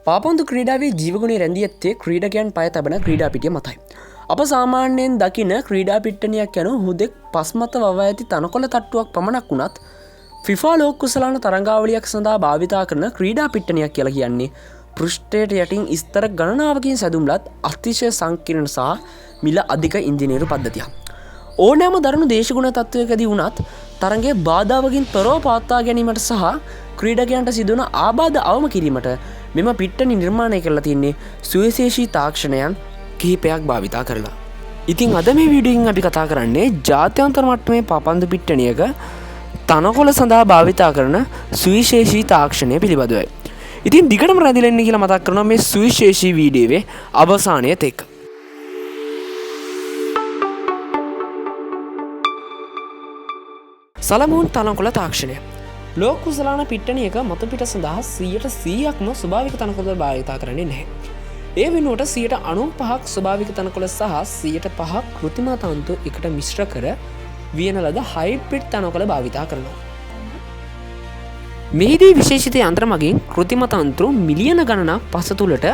පාපන්දු ක්‍රීඩාවේ ජීවගුණය රැඳී ඇත්තේ ක්‍රීඩකයන් පය තබන ක්‍රීඩා පිටිය මතයි. අප සාමාන්‍යයෙන් දකින ක්‍රීඩා පිට්ටනියක් යනු හුදෙක් පස් මත වවා ඇති තනකොළ තට්ටුවක් පමණක් වුණත්, ෆිෆා ලෝක කුසලාන තරඟාවලියක් සඳහා භාවිතා කරන ක්‍රීඩා පිට්ටනියක් කියලා කියන්නේ පෘෂ්ඨයට යටින් ස්තර ගණනාවකින් සැදුම් ලත් අතිශය සංකීර්ණ සහ මිල අධික ඉංජිනේරු පද්ධතියක්. ඕනෑම දරුණු දේශගුණ තත්ත්වයකදී වුණත් තරඟය බාධාවකින් තොරව පවත්වා ගැනීමට සහ ක්‍රීඩකයන්ට සිදුවන ආබාධ අවම කිරීමට මෙම පිට්ටනි නිර්මාණය කරලා තින්නේ සුවිශේෂී තාක්ෂණයන් කිහිපයක් භාවිතා කරලා. ඉතින් අද මේ වීඩියෝෙන් අපි කතා කරන්නේ ජාත්‍යන්තර මට්ටමේ පාපන්දු පිට්ටනියක තනකොළ සඳහා භාවිතා කරන සුවිශේෂී තාක්ෂණය පිළිබඳවයි. ඉතින් දිගටම රැඳිලා ඉන්න කියලා මතක් කරනවා මේ සුවිශේෂී වීඩියෝවේ අවසානයත් එක්ක. සලමූන් තනකොළ තාක්ෂණය. ලෝක කුසලාන පිට්ටනියක මතු පිට සඳහා සියයට සීයක්ම ස්වභාවික තනකොළ භාවිතා කරන්නේ නැහැ. ඒ වෙනුවට සියයට අනූපහක් ස්වභාවික තනකොළ සහ සියයට පහක් කෘතිම තන්තු එකට මිශ්‍ර කර වියන ලද හයිබ්‍රිඩ් තනකොළ භාවිතා කරනවා. මෙහිදී විශේෂිත යන්ත්‍ර මගින් කෘතිම තන්ත්‍රු මිලියන ගණනක් පස තුළට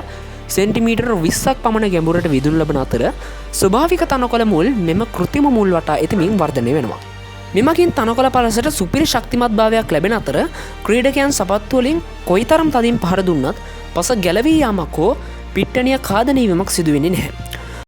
සෙන්ටිමීටර් 20ක් පමණ ගැඹුරට විදුණු ලබන අතර ස්වභාවික තනකොළ මුල් මෙම කෘතිම මුල් වටා එතමින් වර්ධනය වෙනවා. මෙමගින් තනකොළ පලසට සුපිරි ශක්තිමත් භාවයක් ලැබෙන අතර ක්‍රීඩකයන් සපත්තු වලින් කොයිතරම් තදින් පහර දුන්නත් පස ගැලවී යාමක් හෝ පිට්ටනිය ඛාදනය වීමක් සිදු වෙන්නේ නැහැ.